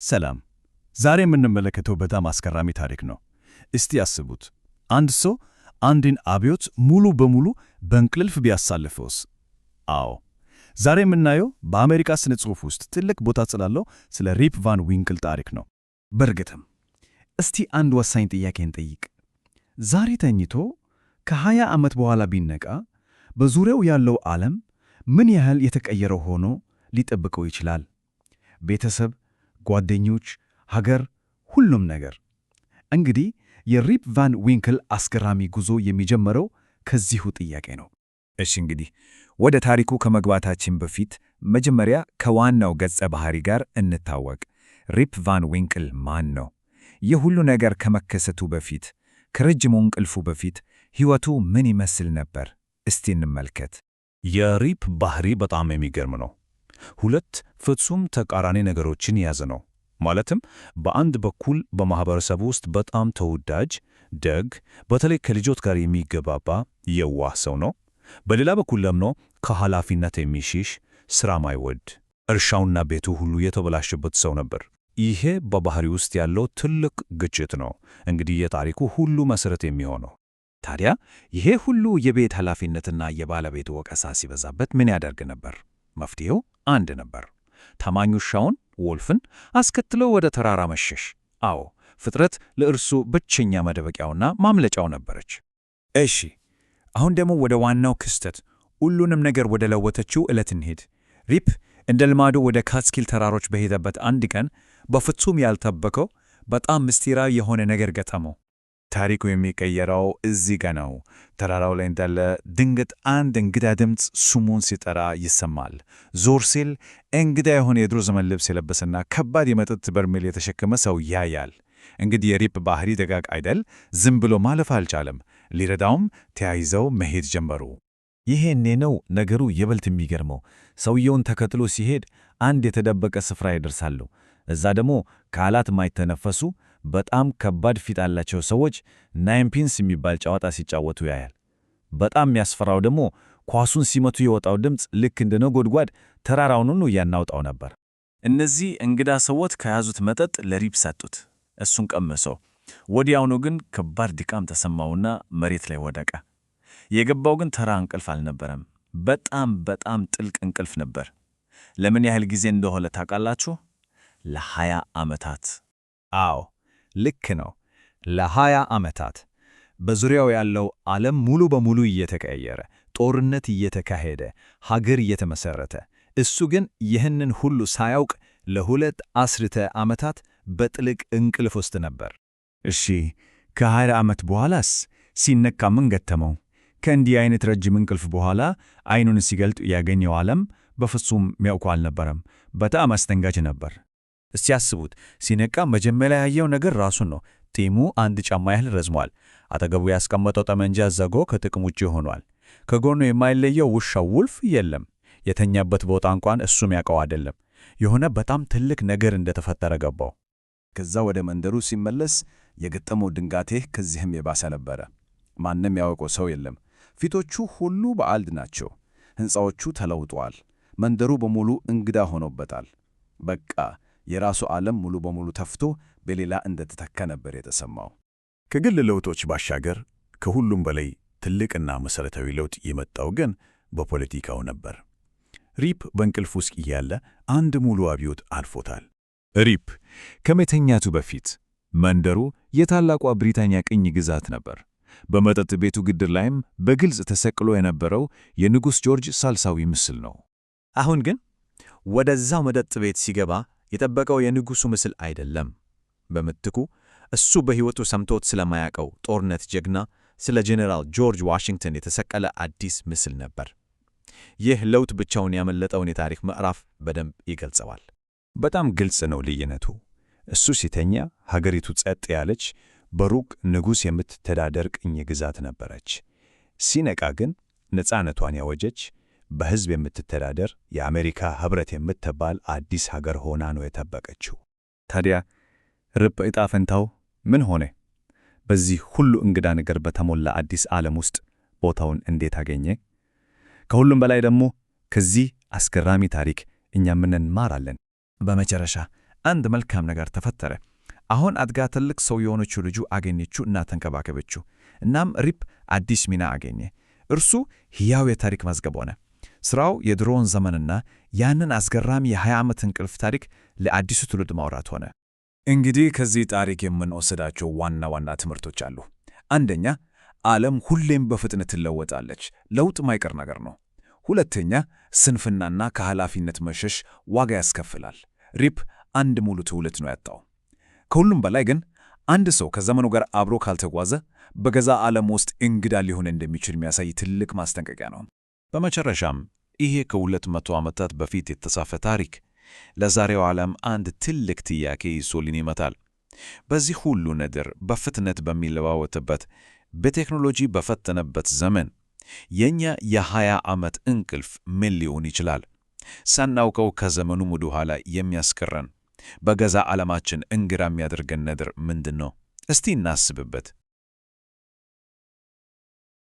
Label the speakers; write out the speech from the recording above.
Speaker 1: ሰላም። ዛሬ የምንመለከተው በጣም አስገራሚ ታሪክ ነው። እስቲ አስቡት፣ አንድ ሰው አንድን አብዮት ሙሉ በሙሉ በእንቅልፍ ቢያሳልፈውስ? አዎ፣ ዛሬ የምናየው በአሜሪካ ስነ ጽሑፍ ውስጥ ትልቅ ቦታ ስላለው ስለ ሪፕ ቫን ዊንክል ታሪክ ነው።
Speaker 2: በእርግጥም እስቲ አንድ ወሳኝ ጥያቄ እንጠይቅ። ዛሬ ተኝቶ ከ20 ዓመት በኋላ ቢነቃ በዙሪያው ያለው ዓለም ምን ያህል የተቀየረ ሆኖ ሊጠብቀው ይችላል? ቤተሰብ፣ ጓደኞች፣ ሀገር፣ ሁሉም ነገር። እንግዲህ የሪፕ ቫን ዊንክል አስገራሚ ጉዞ የሚጀምረው ከዚሁ ጥያቄ ነው።
Speaker 3: እሺ እንግዲህ ወደ ታሪኩ ከመግባታችን በፊት መጀመሪያ ከዋናው ገጸ ባህሪ ጋር እንታወቅ። ሪፕ ቫን ዊንክል ማን ነው? ይህ ሁሉ ነገር ከመከሰቱ በፊት፣ ከረጅሙ እንቅልፉ በፊት ሕይወቱ ምን ይመስል ነበር? እስቲ እንመልከት።
Speaker 1: የሪፕ ባህሪ በጣም የሚገርም ነው። ሁለት ፍጹም ተቃራኒ ነገሮችን የያዘ ነው። ማለትም በአንድ በኩል በማህበረሰቡ ውስጥ በጣም ተወዳጅ፣ ደግ፣ በተለይ ከልጆች ጋር የሚገባባ የዋህ ሰው ነው። በሌላ በኩል ደግሞ ከኃላፊነት የሚሸሽ፣ ስራ ማይወድ፣ እርሻውና ቤቱ ሁሉ የተበላሸበት ሰው ነበር። ይሄ በባህሪ ውስጥ ያለው ትልቅ ግጭት ነው፣ እንግዲህ የታሪኩ ሁሉ መሰረት የሚሆነው።
Speaker 2: ታዲያ ይሄ ሁሉ የቤት ኃላፊነትና የባለቤቱ ወቀሳ ሲበዛበት ምን ያደርግ ነበር? መፍትሄው አንድ ነበር። ታማኝ ውሻውን ወልፍን አስከትሎ ወደ ተራራ መሸሽ። አዎ፣ ፍጥረት ለእርሱ ብቸኛ መደበቂያውና ማምለጫው ነበረች።
Speaker 3: እሺ አሁን ደግሞ ወደ ዋናው ክስተት፣ ሁሉንም ነገር ወደ ለወጠችው ዕለት እንሂድ። ሪፕ እንደ ልማዱ ወደ ካትስኪል ተራሮች በሄደበት አንድ ቀን በፍጹም ያልጠበቀው በጣም ምስጢራዊ የሆነ ነገር ገጠመው። ታሪኩ የሚቀየረው እዚህ ጋ ነው። ተራራው ላይ እንዳለ ድንገት አንድ እንግዳ ድምፅ ስሙን ሲጠራ ይሰማል። ዞር ሲል እንግዳ የሆነ የድሮ ዘመን ልብስ የለበሰና ከባድ የመጠጥ በርሜል የተሸከመ ሰው ያያል። እንግዲህ የሪፕ ባህሪ ደጋግ አይደል? ዝም ብሎ ማለፍ አልቻለም። ሊረዳውም ተያይዘው መሄድ ጀመሩ።
Speaker 2: ይሄኔ ነው ነገሩ ይበልጥ የሚገርመው። ሰውየውን ተከትሎ ሲሄድ አንድ የተደበቀ ስፍራ ይደርሳሉ። እዛ ደግሞ ቃላት የማይተነፈሱ በጣም ከባድ ፊት ያላቸው ሰዎች ninepins የሚባል ጨዋታ ሲጫወቱ ያያል። በጣም የሚያስፈራው ደግሞ ኳሱን ሲመቱ የወጣው ድምፅ ልክ እንደ ነጎድጓድ ተራራውን ሁሉ እያናወጠው ነበር።
Speaker 4: እነዚህ እንግዳ ሰዎች ከያዙት መጠጥ ለሪፕ ሰጡት። እሱን ቀመሰው። ወዲያውኑ ግን ከባድ ድካም ተሰማውና መሬት ላይ ወደቀ። የገባው ግን ተራ እንቅልፍ አልነበረም። በጣም በጣም ጥልቅ እንቅልፍ ነበር። ለምን ያህል ጊዜ እንደሆነ ታውቃላችሁ? ለ20 ዓመታት።
Speaker 3: አዎ ልክ ነው። ለ20 ዓመታት በዙሪያው ያለው ዓለም ሙሉ በሙሉ እየተቀየረ፣ ጦርነት እየተካሄደ፣ ሀገር እየተመሰረተ፣ እሱ ግን ይህንን ሁሉ ሳያውቅ ለ2 አስርተ ዓመታት በጥልቅ እንቅልፍ ውስጥ ነበር።
Speaker 2: እሺ ከ20 ዓመት በኋላስ ሲነቃ ምን ገጠመው? ከእንዲህ አይነት ረጅም እንቅልፍ በኋላ አይኑን ሲገልጥ ያገኘው ዓለም በፍጹም የሚያውቀው አልነበረም። በጣም አስደንጋጭ ነበር። እስቲ አስቡት፣ ሲነቃ መጀመሪያ ያየው ነገር ራሱን ነው። ጢሙ አንድ ጫማ ያህል ረዝሟል። አጠገቡ ያስቀመጠው ጠመንጃ ዘጎ ከጥቅም ውጭ ሆኗል። ከጎኑ የማይለየው ውሻው ውልፍ የለም። የተኛበት ቦታ እንኳን እሱም ያውቀው አይደለም። የሆነ በጣም ትልቅ ነገር እንደተፈጠረ ገባው።
Speaker 5: ከዛ ወደ መንደሩ ሲመለስ የገጠመው ድንጋጤ ከዚህም የባሰ ነበረ። ማንም ያወቀው ሰው የለም። ፊቶቹ ሁሉ ባዕድ ናቸው። ሕንፃዎቹ ተለውጠዋል። መንደሩ በሙሉ እንግዳ ሆኖበታል። በቃ የራሱ ዓለም ሙሉ በሙሉ ተፍቶ በሌላ እንደተተካ ነበር የተሰማው።
Speaker 1: ከግል ለውጦች ባሻገር ከሁሉም በላይ ትልቅና መሠረታዊ ለውጥ የመጣው ግን በፖለቲካው ነበር። ሪፕ በእንቅልፍ ውስጥ እያለ አንድ ሙሉ አብዮት አልፎታል።
Speaker 3: ሪፕ ከመተኛቱ በፊት መንደሩ የታላቋ ብሪታንያ ቅኝ ግዛት ነበር። በመጠጥ ቤቱ ግድግዳ ላይም በግልጽ ተሰቅሎ የነበረው የንጉሥ ጆርጅ ሳልሳዊ ምስል ነው።
Speaker 4: አሁን ግን ወደዛው መጠጥ ቤት ሲገባ የጠበቀው የንጉሡ ምስል አይደለም። በምትኩ እሱ በሕይወቱ ሰምቶት ስለማያውቀው ጦርነት ጀግና ስለ ጄኔራል ጆርጅ ዋሽንግተን የተሰቀለ አዲስ ምስል ነበር። ይህ ለውጥ ብቻውን ያመለጠውን የታሪክ ምዕራፍ በደንብ ይገልጸዋል።
Speaker 3: በጣም ግልጽ ነው ልዩነቱ። እሱ ሲተኛ ሀገሪቱ ጸጥ ያለች፣ በሩቅ ንጉሥ የምትተዳደር ቅኝ ግዛት ነበረች። ሲነቃ ግን ነፃነቷን ያወጀች፣ በሕዝብ የምትተዳደር የአሜሪካ ኅብረት የምትባል አዲስ ሀገር ሆና ነው የጠበቀችው።
Speaker 2: ታዲያ ሪፕ ዕጣ ፈንታው ምን ሆነ? በዚህ ሁሉ እንግዳ ነገር በተሞላ አዲስ ዓለም ውስጥ ቦታውን እንዴት አገኘ? ከሁሉም በላይ ደግሞ ከዚህ አስገራሚ ታሪክ እኛ ምን እንማራለን? በመጨረሻ አንድ መልካም ነገር ተፈጠረ። አሁን አድጋ ትልቅ ሰው የሆነችው ልጁ አገኘችው እና ተንከባከበችው። እናም ሪፕ አዲስ ሚና አገኘ። እርሱ ሕያው የታሪክ መዝገብ ሆነ። ሥራው የድሮውን ዘመንና ያንን አስገራሚ የ20 ዓመት እንቅልፍ ታሪክ ለአዲሱ ትውልድ ማውራት ሆነ።
Speaker 5: እንግዲህ ከዚህ ታሪክ የምንወስዳቸው ዋና ዋና ትምህርቶች አሉ። አንደኛ፣ ዓለም ሁሌም በፍጥነት ትለወጣለች። ለውጥ ማይቀር ነገር ነው። ሁለተኛ፣ ስንፍናና ከኃላፊነት መሸሽ ዋጋ ያስከፍላል። ሪፕ አንድ ሙሉ ትውልድ ነው ያጣው። ከሁሉም በላይ ግን አንድ ሰው ከዘመኑ ጋር አብሮ ካልተጓዘ በገዛ ዓለም ውስጥ እንግዳ ሊሆን እንደሚችል የሚያሳይ ትልቅ ማስጠንቀቂያ ነው።
Speaker 1: በመጨረሻም ይሄ ከ200 ዓመታት በፊት የተጻፈ ታሪክ ለዛሬው ዓለም አንድ ትልቅ ጥያቄ ይዞልን ይመጣል። በዚህ ሁሉ ነገር በፍጥነት በሚለዋወጥበት፣ በቴክኖሎጂ በፈጠነበት ዘመን የእኛ የ20 ዓመት እንቅልፍ ምን ሊሆን ይችላል? ሳናውቀው ከዘመኑ ወደ ኋላ የሚያስቀረን፣ በገዛ ዓለማችን እንግዳ የሚያደርገን ነገር ምንድን ነው? እስቲ እናስብበት።